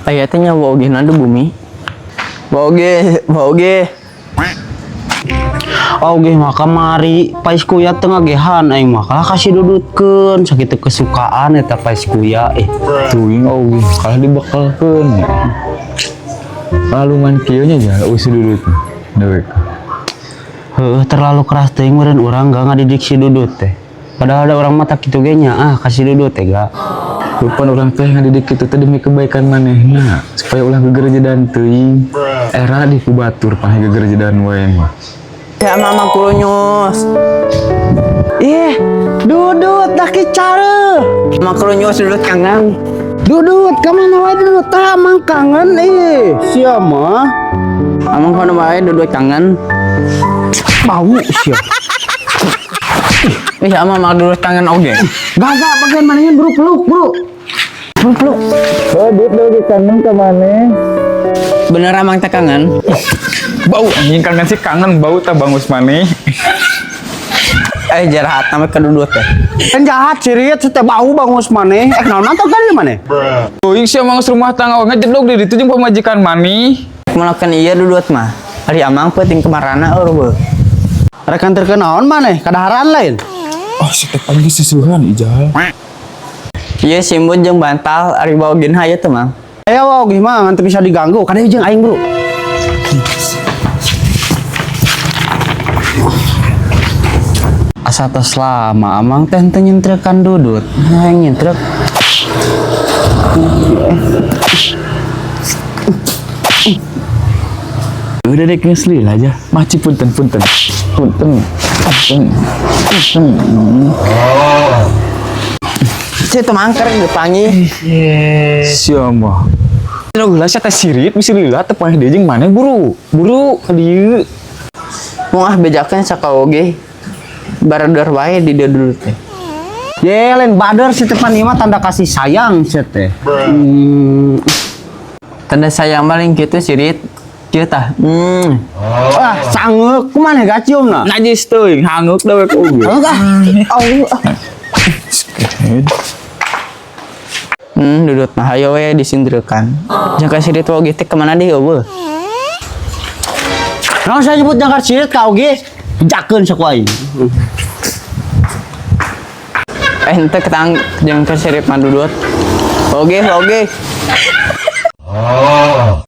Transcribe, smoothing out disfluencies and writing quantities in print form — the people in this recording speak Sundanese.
Aya teh nya waogehna di bumi. Waogeh, waogeh. Oge mah kamari pais kuya teu ngagehan aing mah kalah kasih dudutkeun sakitu kesukaan eta pais kuya eh. Tuing oge kalah dibekelkeun. Lalu man kieu nya ja eueuh dudut. Dewek. Heueuh, terlalu keras teuing meureun urang gak ngadidik si Dudut teh. Padahal ada orang mata kitu ge nya ah kasih Dudut teh ga. Lupa urang teh ngadidik kitu teh demi kebaikan manehna supaya ulah gegerejedan teuing. Era di ku batur pah gegerejedan wae mah. Ya mama kurunyus. Ih, Dudut daki care. Mama kurunyus Dudut kangen. Dudut ka mana wae Dudut tah amang kangen ih. Sia mah Amang kono wae Dudut kangen. Bau sia. Ih, amang mah Dudut kangen oge. Gak gak bagian manehnya bro peluk bro. Bro peluk. Oh, Dut lagi kangen ka maneh. Bener amang teh kangen. Bau anjing kangen sih kangen bau tah bangus maneh. Eh jahat nama ke Dudut teh. Kan jahat sirit teh bau bangus maneh. Eh naon teh kan maneh? Teuing sia mangus rumah tangga we ngejedog di ditu jeung pamajikan maneh. Melakukan iya Dudut mah. Ari amang peuting kemarana eueuh beuh. Rek anterkeun naon maneh? Kadaharan lain. Oh, si teh pagi susuhan ijal. Iya simbut jeung bantal ari baogin hayu teh mang. Aya wae mah ngan teu bisa diganggu. Kada jeung aing bro. Asa tos lama amang teh teu nyentrekan Dudut. Hayang nyentrek. Udah dek geus lila aja. Maci punten punten. Punten. Punten. Punten. Ceu teu mangker dipanggih. Sia mah. Lu geus teh sirit bisi lila teh paeh deui jeung maneh buru. Buru ka dieu. Mau ah bejakeun sakaoge. Barador wae di dieu Dudut teh. Ye lain bader si teh pan ieu mah tanda kasih sayang si teh. Hmm. Tanda sayang paling kitu sirit. Kieu tah. Hmm. Ah, sangeuk kumaha gaciumna? Najis teuing hangeuk dewek oge. Hangeuk ah. Allah. Hmm, Dudut mah hayo we disindreukan. Jangka sirit wae teh kemana deui eueuh. Naon saya nyebut jangkar sirit ka oge? Bejakeun sok aing. Eh henteu ketang jangka sirit mah Dudut. Oge, oge.